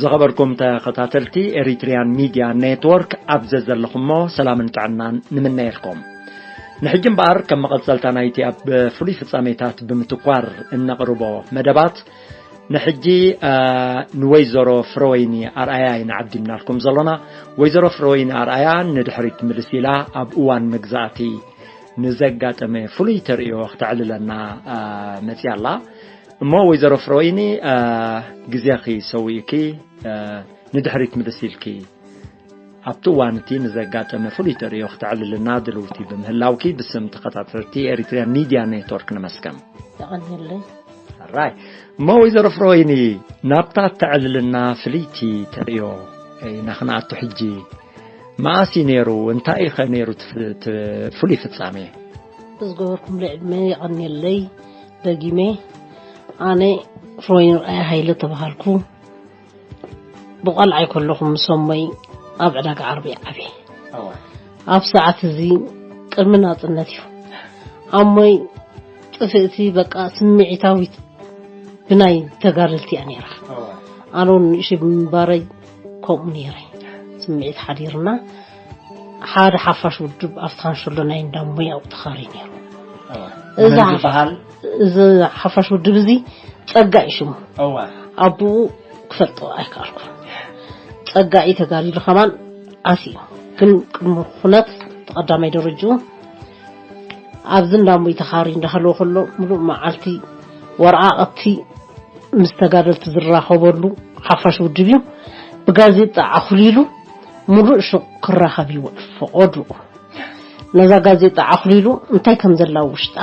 ዝኸበርኩም ተኸታተልቲ ኤሪትሪያን ሚድያ ኔትወርክ፣ ኣብ ዘዘለኹሞ ሰላምን ጥዕናን ንምነየልኩም። ንሕጂ እምበኣር፣ ከም መቐጸልታ ናይቲ ኣብ ፍሉይ ፍጻሜታት ብምትኳር እነቕርቦ መደባት፣ ንሕጂ፣ እ፣ ንወይዘሮ ፍረወይኒ ኣርኣያ ኢና ዓዲምናልኩም ዘሎና። ወይዘሮ ፍረወይኒ ኣርኣያ ንድሕሪት ምልስ ኢላ ኣብ እዋን መግዛእቲ ንዘጋጠመ ፍሉይ ተርእዮ ክተዕልለና፣ እ፣ መጺኣ ኣላ። እሞ ወይዘሮ ፍረወይኒ፣ እ፣ ግዜኺ ሰዊእኪ፣ እ፣ ንድሕሪት ምልስ ኢልኪ ኣብቲ እዋን እቲ ንዘጋጠመ ፍሉይ ተርእዮ ክተዕልልና ድልውቲ ብምህላውኪ ብስም ተኸታተልቲ ኤሪትሪያን ሚድያ ኔትወርክ ነመስገን። የቐንየለይ። ኣራይ። እሞ ወይዘሮ ፍረወይኒ፣ ናብታ እተዕልልና ፍልይቲ ተርእዮ ኢና ክንኣቱ ሕጂ። መኣስ እዩ ነይሩ? እንታይ እዩ ኸ ነይሩ እቲ ፍ-፣ እቲ ፍሉይ ፍጻሜ? ብዝገበርኩምለይ ዕድመ የቐንየለይ። ደጊመ፣ ኣነ ፍረወይኒ ርኣያ ሃይለ ተባሃልኩ። ብቆልዓይ ከለኹ ምስ ኣሞይ ኣብ ዕዳጋ ዓርቢ ዓብየ። እዋ። ኣብ ሰዓት እዚ ቅድሚ ናጽነት እዩ። ኣሞይ ጥፍእቲ፣ በቃ፣ ስምዒታዊት ብናይ ተጋደልቲ እያ ነይራ። እዋ። ኣነ እውን ንእሽተይ ብምንባረይ ከምኡ ነይረ። ስምዒት ሓዲርና፣ ሓደ ሓፋሽ ውድብ ኣብቲ ካንሸሎ ናይ እንዳ ኣሞይ ኣብኡ ተኻርዩ ነይሩ። እዋ። እዚ መን ሓፍ-፣ ዝበሃል? እዚ ሓፋሽ ውድብ እዚ ጸጋይ ሽሙ። እዋ። ኣቦኡ ክፈልጦ ኣይከኣልኩን። ጸጋኢ ተጋዲሉ ከማን ኣትዩ። ግን ቅድሚ ኩነት ተቐዳማይ ደረጅኡ ኣብዚ እንዳ ኣሞይ ተኻርዩ እንዳሃለወ ከሎ ምሉእ መዓልቲ ወረቓቕቲ ምስ ተጋደልቲ ዝራኸበሉ ሓፋሽ ውድብ እዩ። ብጋዜጣ ኣኹሊሉ ምሉእ ሹቕ ክራኸብ ይውዕል ፈቐድኡ። ነዛ ጋዜጣ ኣኹሊሉ እንታይ ከም ዘላ ውሽጣ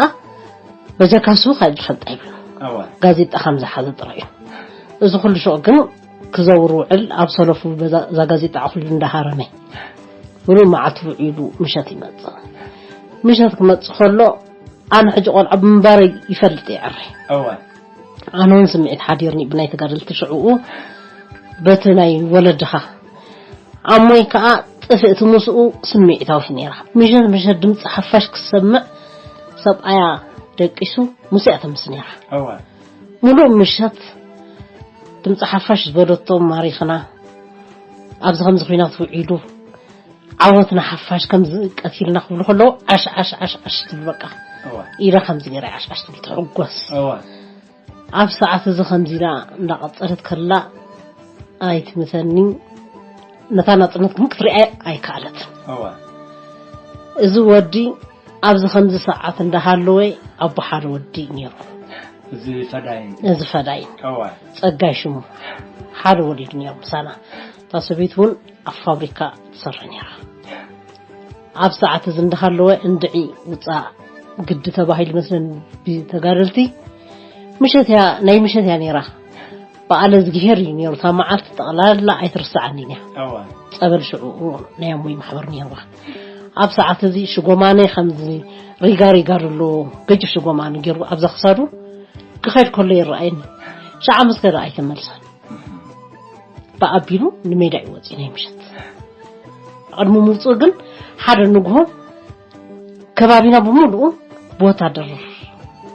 በጀካ ስቡኽ ኣይዝፈልጥ ኣይብሉ። እዋ። ጋዜጣ ከም ዝሓዘ ጥራይ እዩ። እዚ ኩሉ ሹቕ ግን ክዘውር ውዕል ኣብ ሰለፉ በዛ፣ እዛ ጋዜጣ ኣኹሊሉ እንዳሃረመ ምሉእ መዓልቲ ውዒሉ ምሸት ይመጽእ። ምሸት ክመጽእ ከሎ ኣነ ሕጂ ቆልዓ ብምንባረይ ይፈልጥ እየ ዕረ። እዋ። ኣነ እውን ስምዒት ሓዲርኒ ብናይ ተጋደልቲ ሽዕኡ በቲ ናይ ወለድኻ። ኣሞይ ከኣ ጥፍእቲ ምስኡ ስምዒታዊት ነይራ። ምሸት ምሸት ድምፂ ሓፋሽ ክሰምዕ ሰብኣያ ደቂሱ ምስኡ እያ ተምሲ ነይራ። እዋ። ሙሉእ ምሸት ድምፂ ሓፋሽ ዝበለቶ ማሪኽና፣ ኣብዚ ከምዚ ኹናት ውዒሉ፣ ዓወትና ሓፋሽ ከምዚ ቀቲልና ክብሉ ከለዉ ዓሽ ዓሽ ዓሽ ዓሽ ትብል በቃ። እዋ። ኢዳ ከምዚ ገይራ ዓሽ ዓሽ ትብል ትሕጎስ። እዋ። ኣብ ሰዓት እዚ ከምዚ ኢላ እንዳቐጸለት ከላ ኣይትምተኒ፣ ነታ ናጽነት ግን ክትሪኣ ኣይከኣለትን። እዋ። እዚ ወዲ ኣብዚ ከምዚ ሰዓት እንዳሃለወ ኣቦ ሓደ ወዲ ነይሩ። እዚ ፈዳይን። እዚ ፈዳይን። እዋ። ጸጋይ ሽሙ ሓደ ወሊዱ ነይሩ ምሳና። እታ ሰበይቲ እውን ኣብ ፋብሪካ ትሰርሕ ነይራ። ኣብ ሰዓት እዚ እንዳሃለወ እንድዒ ውጻእ ግዲ ተባሂሉ መስለን ብተጋደልቲ ምሸት እያ፣ ናይ ምሸት እያ ነይራ። በዓለ እዝግሄር እዩ ነይሩ። እታ መዓልቲ ጠቕላላ ኣይትርሰዓንን እያ። እዋ። ጸበል ሽዑ ናይ ኣሞይ ማሕበር ነይርዋ። ኣብ ሰዓት እዚ ሽጎማነ ከምዚ ሪጋ ሪጋ ዘሎ ገጅፍ ሽጎማነ ገይሩ ኣብዛ ክሳዱ ክኸይድ ከሎ ይረኣየኒ። ሸዓ ምስ ከደ ኣይተመልሰን። ብኣቢሉ ንሜዳ እዩ ወፂኡ ናይ ምሸት። ቅድሚ ምውፅኡ ግን ሓደ ንግሆ ከባቢና ብምሉኡ ብወታደር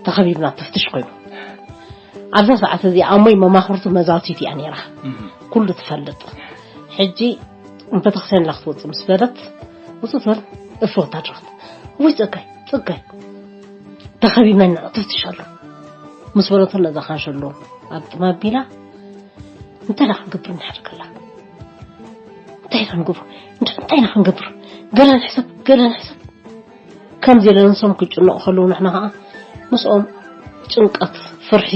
ተኸቢብና ተፍትሽ ኮይኑ። ኣብዛ ሰዓት እዚኣ ኣሞይ መማኽርቱ መዛቲት እያ ነይራ። እም። ኩሉ ትፈልጥ። ሕጂ ንቤተክርስትያን ኢላ ክትወፅእ ምስ በለት፣ ውፅእ ትበል፣ እፍ ወታደራት። ውይ ፀጋይ፣ ፀጋይ፣ ተኸቢብና ኢና፣ ተፍትሽ ኣሎ። ምስ በለቶ ነዛ ካንሸሎ ኣብ ጥም ኣቢላ፣ እንታይ ኢና ክንገብር እንድሕር ከላ? እንታይ ኢና ክንገብር? እንታይ፣ እንታይ ኢና ክንገብር? ገለ ንሕሰብ፣ ገለ ንሕሰብ። ከምዚ ኢለ ንሶም ክጭነቑ ከለዉ ንሕና ኸዓ ምስኦም ጭንቀት፣ ፍርሒ፣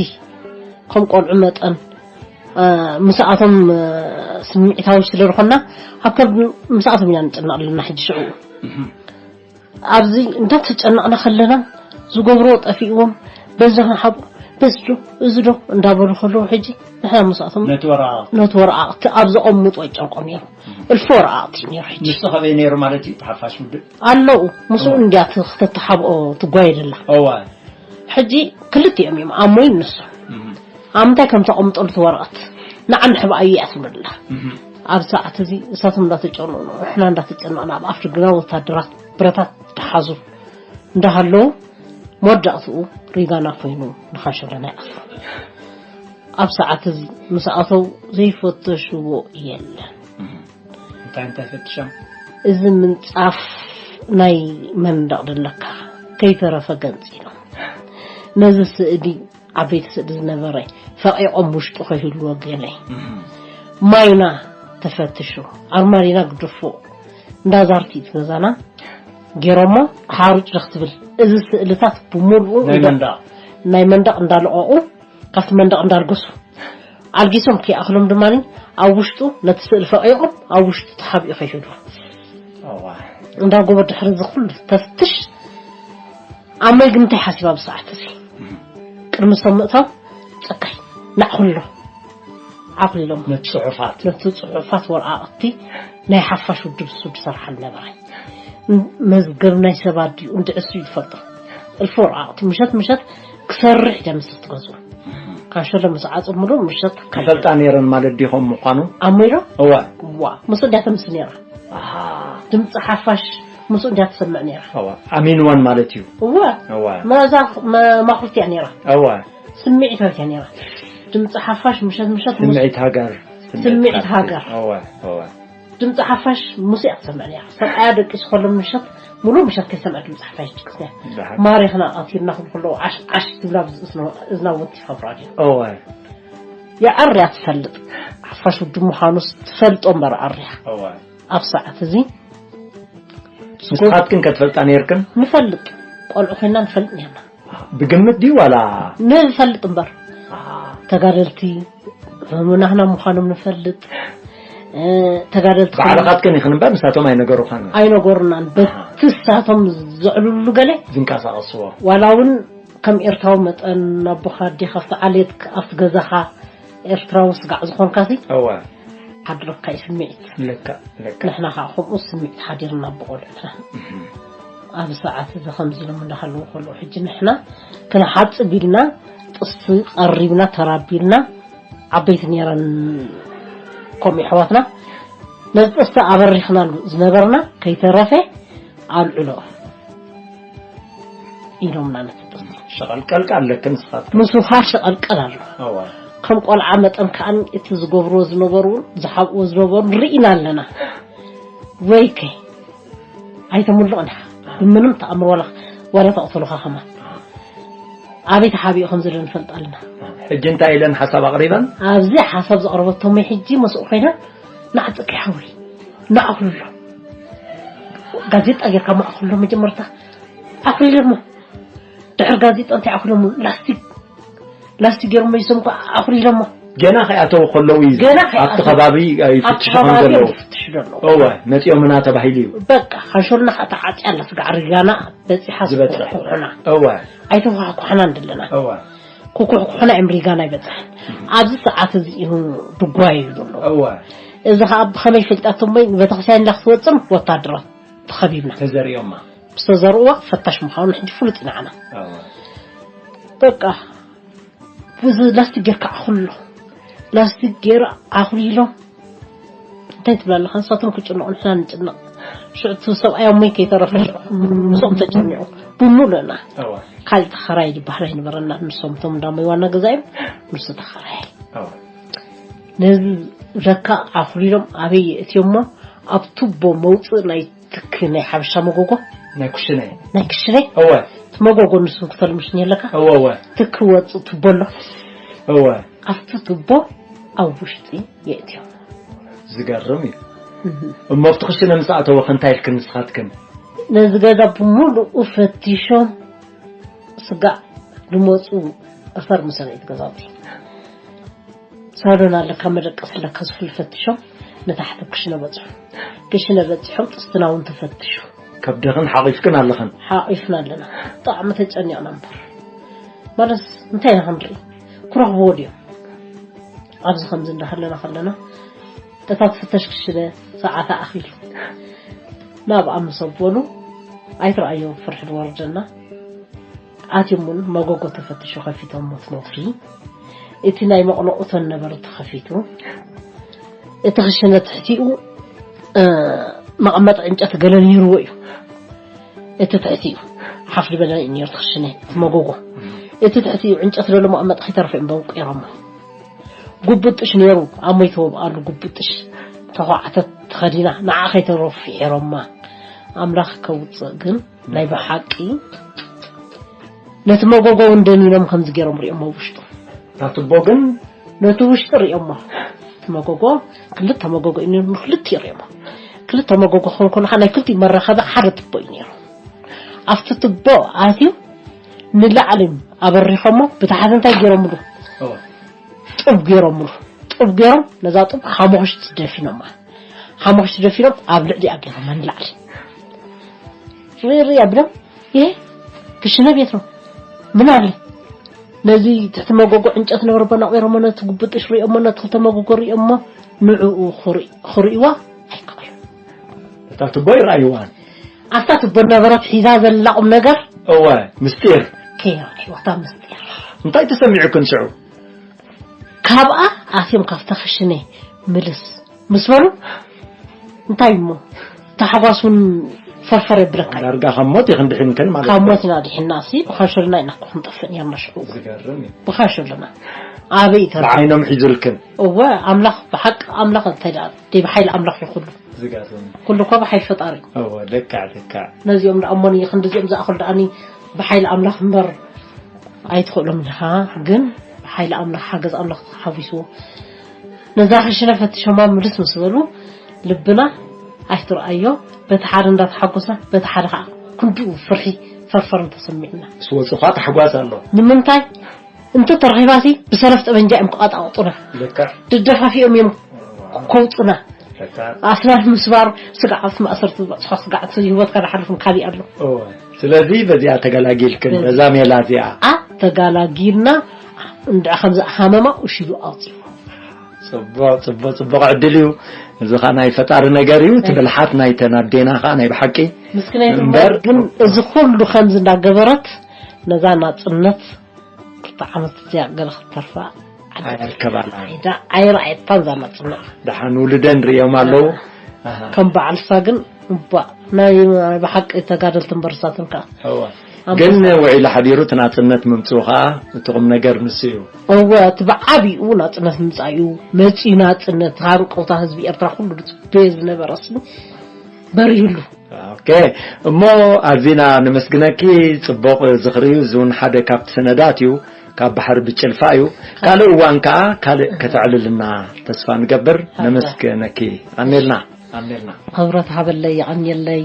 ከም ቆልዑ መጠን፣ እ፣ ምስኣቶም፣ እ፣ ስምዒታዊ ስለ ዝኾንና ኣብ ከብዲ ምስኣቶም ኢና ንጭነቕ ኣለና ሕጂ ሽዑ። እህ። ኣብዚ እንዳተጨነቕና ከለና ዝገብርዎ ጠፊእዎም፣ በዚ ክንሓብኦ፣ በዚ ዶ፣ እዚ ዶ እንዳበሉ ከለዉ ሕጂ ንሕና ምስኣቶም ነቲ ወረቓቕቲ። ነቲ ወረቓቕቲ ኣብ ዘቐምጡ ኣይጨንቆም እዮም። እልፊ ወረቓቕቲ እዩ ነይሩ ሕጂ። ንሱ ከበይ ነይሩ ማለት እዩ? ተሓፋሽ ውድብ? ኣለዉ። ምስኡ እዋ። እንድያ ት-፣ ክተተሓብኦ ትጓየደላ። እዋ። ሕጂ ክልቲኦም እዮም፣ ኣሞይን ንሱን። እህ። ኣብ ምንታይ ከም ተቐምጠሉ እቲ ወረቐት? ንዓ ንሕብኣዮ እያ ትብለላ። እህ። ኣብ ሰዓት እዚ እሳቶም እንዳተጨነቑ፣ ንሕና እንዳተጨነቕና፣ ኣብ ኣፍ ደገና ወታደራት ብረታት ዝሓዙ እንዳሃለዉ፣ መወዳእትኡ ሪጋና ኮይኑ ንኻንሸሎና ይኣትዉ። ኣብ ሰዓት እዚ ምስ ኣተው ዘይፈተሽዎ የለን። እንታይ እንታይ ፈትሾም? እዚ ምንጻፍ ናይ መንደቕ ደለካ ከይተረፈ ገንጺሎም። ነዚ ስእሊ፣ ዓበይቲ ስእሊ ዝነበረ፣ ፈቒቖም ውሽጡ ከይህልዎ ገለ። ማይና ተፈትሹ፣ ኣርማዲና ግድፎ፣ እንዳዛርቲ እቲ ገዛና ገይሮሞ፣ ሓሩጭ ዶ ክትብል። እዚ ስእልታት ብምሉኡ ናይ እንዳ- መንደቕ። ናይ መንደቕ እንዳለቐቑ፣ ካብቲ መንደቕ እንዳልገሱ፣ ኣልጊሶም ከይኣኽሎም ድማ ኣብ ውሽጡ ነቲ ስእሊ ፈቒቖም ኣብ ውሽጡ ተሓቢኡ ከይሕዱ። እዋ። እንዳ ጎቦ ድሕሪ እዚ ኩሉ ተፍትሽ፣ ኣሞይ ግን እንታይ ሓሲባ ብሰዓት እዚ? ቅድሚ እሶም ምእታው፣ ጸካይ፣ ንዓኹሎ ዓኹሊሎም። ነቲ ጽሑፋት። ነቲ ጽሑፋት ወረቓቕቲ ናይ ሓፋሽ ውድብ እሱ ዝሰርሓሉ ነበረ። መዝገብ ናይ ሰባት ድዩ እንድዕሱ እዩ ዝፈልጦ። እልፎ ወረቓቕቲ ምሸት ምሸት ክሰርሕ ደምስስ ትገዝኡ። ካንሸሎ ምስ ዓጽምሉ ምሸት ይፈልጣ ነይረን ማለት ዲኹም ምዃኑ? ኣሞይሎ እዋ። ዋ፣ ምስኡ እንዲያ ተምስ ነይራ። ኣሃ። ድምፂ ሓፋሽ ምስኡ እንዲያ ትሰምዕ ነይራ። እዋ። ኣሚንወን ማለት እዩ። እዋ። እዋ። መዛ መማኽርቲ እያ ነይራ። እዋ። ስምዒታዊት እያ ነይራ። ድምፂ ሓፋሽ ምሸት ምሸት ምስ- ስምዒት ሃገር። ስምዒት ሃገር። እዋ። እዋ። ድምፂ ሓፋሽ ሙሴ ክትሰምዕ እያ። ሰብኣያ ደቂሱ ከሎ ምሸት፣ ሙሉእ ምሸት ከይሰምዐ ድምፂ ሓፋሽ ትቅስያ። ብሓቂ። ማሪኽና ኣቲርና ክብሉ ከለዉ ዓሽ ዓሽ ትብላ ብዝእስኖ እዝና ወቲ ይኸብራ ድዩ? እወ። የዐርያ ትፈልጥ። ሓፋሽ ውዱ ምዃኑስ ትፈልጦ እምበር ኣርያ። እወ። ኣብ ሰዓት እዚ ንስኻትክን ከትፈልጣ ነይርክን? ንፈልጥ። ቆልዑ ኮይና ንፈልጥ ነርና። ብግምት ድዩ ዋላ? ንፈልጥ እምበር። ተጋደልቲ ናህና ምዃኖም ንፈልጥ። እ፣ ተጋደልቲ ባዕልኻትክን ኢኽን እምበር ንሳቶም ኣይነገሩኻን። ኣይነገሩናን። በቲ ንሳቶም ዘዕልሉ ገለ ዝንቀሳቐስዎ። ዋላ እውን ከም ኤርትራዊ መጠን ኣቦኻ ኣዴኻ ኣብቲ ዓሌት ኣብቲ ገዛኻ ኤርትራዊ ስጋዕ ዝኾንካሲ እወ። ሓድረካ እዩ ስምዒት። ልክዕ፣ ልክዕ። ንሕና ከዓ ከምኡ ስምዒት ሓዲርና ብቆልዑትና። እህም። ኣብ ሰዓት እዚ ከምዚ ኢሎም እንዳሃለዉ ከለዉ፣ ሕጂ ንሕና ክንሓጽብ ኢልና ጥስቲ ቀሪብና ተራቢልና፣ ዓበይቲ ነይረን ከምኡ ኣሕዋትና፣ ነዚ ጥስቲ ኣበሪኽናሉ ዝነበርና ከይተረፈ ኣልዕሎ ኢሎምና ነቲ ጥስቲ። ሸቐልቀልቃ ኣለክን ንስኻትክን። ምስኻ ሸቐልቀል ኣሎ። እዋ። ከም ቆልዓ መጠን ከኣ እቲ ዝገብርዎ ዝነበሩ እውን ዝሓብእዎ ዝነበሩ ርኢና ኣለና። ወይከ ኣይተምልቕን ኢኻ። ብምንም ተኣምር ዋላ፣ ዋላ ተቕትሉኻ ከማን። ኣበይ ተሓቢኡ ከም ዘሎ ንፈልጥ ኣለና። ሕጂ እንታይ ኢለን ሓሳብ ኣቕሪበን? ኣብዚ ሓሳብ ዘቕረበቶም ሕጂ መስኡ ኮይና ንዓጥቂ ሓዊ ንኣኹሎ። ጋዜጣ ጌርካ ማእኹሎ መጀመርታ ኣኹሊሎሞ። ድሕሪ ጋዜጣ እንታይ ኣኹሎሞ? ላስቲክ፣ ላስቲክ ጌሮም መይሶም እኮ ኣኹሊሎሞ። ገና ከይኣተው ከለዉ እዩ ገና ከይኣተው። ኣብቲ ከባቢ ይፍትሹ ከም ዘለዉ። ይፍትሹ ዘለዉ። እወ፣ መጺኦምና ተባሂሉ እዩ። በቃ፣ ሓንሾልና ከዓ ተዓጽያ ኣላ፣ ስጋዕ ሪጋና በጺሓ ዝበጽሕ። ኩሕኩሕና። እወ። ኣይተኳሕኳሕናን ዘለና። እወ። ኩኩሕኩሕና እዮም ሪጋና ይበጽሕ። ኣብዚ ሰዓት እዚ እዩ ድጓ እዩ ዘሎ። እወ። እዚ ከዓ ብኸመይ ፈሊጣቶም ወይ ንቤተክርስትያን ኢላ ክትወፅም ወታደራት ተኸቢብና። ተዘሪኦማ። ምስ ተዘርእዋ ፈታሽ ምዃኑ ሕጂ ፍሉጥ ኢና ዓና። እወ። በቃ፣ ብዙ ላስቲክ ጌርካ ኣኹሎ። ላስቲክ ጌሩ ኣኹሊሎም። እንታይ ትብላ ኣለኻ? ንሳቶም ክጭነቑ ንሕና ንጭነቕ። ሽዑ እቲ ሰብኣይ ኣሞይ ከይተረፈ ምስኦም ተጨኒቑ። ብምሉእና። እወ። ካልእ ተኸራይ ዝበሃል ኣይነበረና። ንሶም እቶም እንዳሞይ ዋና ገዛ እዮም። ንሱ ተኸራይ። እወ። ነዚ ለካ ኣኹሊሎም ኣበይ የእትዮሞ? ኣብ ቱቦ መውፅእ ናይ ትኪ ናይ ሓበሻ መጎጎ። ናይ ኩሽነ። ናይ ክሽነ። እወ። እቲ መጎጎ ንሱ ክተልምሽኒ ኣለካ። እወ፣ እወ። ትኪ ወፅእ ቱቦ ኣሎ። እወ። ኣብቲ ቱቦ ኣብ ውሽጢ የእትዮም። ዝገርም እዩ። እህ። እሞ ኣብቲ ክሽነ ምስ ኣተወ እንታይ ኢልክን ንስኻትክን? ነዚ ገዛ ብምሉኡ ፈቲሾም ስጋዕ ዝመፁ እፈር ምሰነይት ገዛውቲ። ሳሎን ኣለካ፣ መደቀሲ ኣለካ ዝኹሉ ፈቲሾም ንታሕቲ ክሽነ በፅሑ። ክሽነ በፂሖም ጥስትና እውን ተፈትሹ። ከብድኽን ሓቒፍክን ኣለኽን? ሓቒፍና ኣለና። ብጣዕሚ ተጨኒቕና እምበር። ማለት እንታይ ኢና ክንርኢ? ክረኽብዎ ድዮም? ኣብዚ ከምዚ እንዳሃለና ከለና እታ ትፍተሽ ክሽነ ሰዓታ ኣኺሉ ናብኣ ምስ ኣበሉ ኣይትረኣዮ ፍርሒ ዝወርደና። ኣትዮም እውን መጎጎ ተፈትሹ ከፊቶም ሞት ነውፊ። እቲ ናይ መቕሎ እቶን ነበሩ ተኸፊቱ። እቲ ክሽነ ትሕቲኡ፣ እ፣ መቐመጢ ዕንጨቲ ገለ ነይርዎ እዩ። እቲ ትሕቲኡ ሓፍ ዝበለ እዩ ነይሩ እቲ ክሽነ፣ እቲ መጎጎ። እቲ ትሕቲኡ ዕንጨቲ ዘሎ መቐመጢ ከይተረፈ እዮም በንቂሮሞ። ጉብጥሽ ነይሩ፣ ኣሞይ ተወብኣሉ ጉብጥሽ ተኳዕተት ተኸዲና፣ ንዓ ከይተረፊ ሒሮማ። ኣምላኽ ከውፅእ ግን ናይ ብሓቂ ነቲ መጎጎ እውን ደኒኖም ከምዚ ገይሮም ሪኦሞ ውሽጡ። እታ ትቦ ግን ነቲ ውሽጢ ሪኦሞ። እቲ መጎጎ፣ ክልተ መጎጎ እዩ ነይሩ፣ ንክልቲኡ ሪኦሞ። ክልተ መጎጎ ክኸውን ከሎ፣ ናይ ክልቲኡ መራኸቢ ሓደ ትቦ እዩ ነይሩ። ኣብቲ ትቦ ኣትዩ ንላዕሊ ኣበሪኾሞ፣ ብታሕቲ እንታይ ገይሮምሉ? እወ። ጡብ ገይሮምሉ። ጡብ ገይሮም፣ ነዛ ጡብ ሓሙኽሽቲ ደፊኖማ። ሓሙኽሽቲ ደፊኖም፣ ኣብ ልዕሊኣ ገይሮማ ንላዕሊ። ሪሪ ኣቢሎም፣ "ይሄ ክሽነ ቤት ነው። ምን አለ? ነዚ ትሕቲ መጎጎ ዕንጨት ነበረ በናቑ ገይሮሞ፣ ነቲ ጉብጥሽ ሪኦሞ፣ ነቲ ክልተ መጎጎ ሪኦሞ፣ ንዕኡ ክርኢ-፣ ክርእይዋ ኣይከኣሉ." እታ ትቦ ይረኣይዋን። ኣብታ ትቦ ነበረት ሒዛ ዘላ ቁም ነገር። እወ፣ ምስጢር። ከይረኣይዋ እታ ምስጢር። እንታይ ተሰሚዑክን ሽዑ? ካብኣ ኣትዮም ካብታ ክሽነ ምልስ ምስ በሉ፣ እንታይ እሞ፣ ታሕጓስ እውን ፈርፈር የብለካ እዩ። ዳርጋ ካብ ሞት ኢኽን ድሒንክን ማለት ካብ እዩ። ሞት ኢና ድሒንና ሲ፣ ብኻንሸሎና ኢና እኮ ክንጠፍእ ነርና ሽዑ። ዝገርም እዩ። ብኻንሸሎና። ኣበይ እዩ ተሪፉ? ብዓይኖም ሒዙልክን። እወ፣ ኣምላኽ፣ ብሓቂ ኣምላኽ እንታይ ደኣ፣ ደይ ብሓይሊ ኣምላኽ እዩ ኩሉ። ዝገርም እዩ። ኩሉ እኮ ብሓይሊ ፈጣሪ እዩ። እወ፣ ልክዕ፣ ልክዕ። ነዚኦም ደኣ እሞኒ፣ ክንድዚኦም ዝኣኽሉ ደኣኒ ብሓይሊ ኣምላኽ እምበር ኣይትኽእሎም ኢኻ። ግን ብሓይሊ ኣምላኽ፣ ሓገዝ ኣምላኽ ተሓዊስዎ። ነዛ ክሽነ ፈቲሾማ ምልስ ምስ በሉ፣ ልብና ኣይትረኣዮ፣ በቲ ሓደ እንዳተሓጎስና፣ በቲ ሓደ ከዓ ክንድኡ ፍርሒ ፈርፈርን ተሰሚዑና። ምስ ወፁ ከዓ ታሕጓስ ኣሎ። ንምንታይ? እንተ ተረኺባሲ ብሰለፍ ጠበንጃ እዮም ክቐጣቕጡና። ልክዕ። ደደፋፊኦም እዮም ከውፁና። ልክዕ። ኣስናን ምስባር ስጋዕ ኣብቲ ማእሰርቲ ዝበፅሖ ስጋዕ እቲ ህይወትካ ዝሓልፍን ካሊእ ኣሎ። እወ። ስለዚ በዚኣ ተገላጊልክን፣ በዚ በዛ ሜላ እዚኣ። ኣ ተጋላጊልና እንድዒ ከምዚ ሃመማ ውሽሉ ኣውፂኡ። ጽቡቕ፣ ጽቡቕ፣ ጽቡቕ ዕድል እዩ። እዚ ኸኣ ናይ ፈጣሪ ነገር እዩ። እቲ ናይ ብልሓት ናይተን ኣዴና ኸኣ ናይ ብሓቂ ምስክናይ እምበር ግን እዚ ኩሉ ከምዚ እንዳገበረት ነዛ ናጽነት ክልተ ዓመት እዚኣ ገለ ክትተርፋ ኣየርከባን። ዓይዳ ኣይረኣየታን እዛ ናጽነት። ደሓን ውሉደን ርእዮም ኣለዉ። ኣሃ። ከም በዓልሳ ግን እባ ናይ፣ ናይ ብሓቂ ተጋደልቲ እምበር እሳትን ከኣ። እወ። ኣንበሳ። ግን ውዒሉ ሓዲሩ እቲ ናጽነት ምምጽኡ ኸኣ እቲ ቁም ነገር ንሱ እዩ። እወ፣ እቲ ብዓቢኡ ናጽነት ምምጻእ እዩ። መጺኡ ናጽነት፣ ሃንቀውታ ህዝቢ ኤርትራ ኩሉ ዝጽበዮ ዝነበረ ሲ በሪህሉ። ኦኬ፣ እሞ ኣዚና ነመስግነኪ። ጽቡቕ ዝኽሪ እዩ። እዚ እውን ሓደ ካብቲ ሰነዳት እዩ። ካብ ባሕሪ ብጭልፋ እዩ። ካልእ እዋን ከኣ ካልእ ከተዕልልና ተስፋ ንገብር። ሃብና። ነመስግነኪ። ኣሜልና፣ ኣሜልና። ክብረት ሃበለይ፣ የቐንየለይ።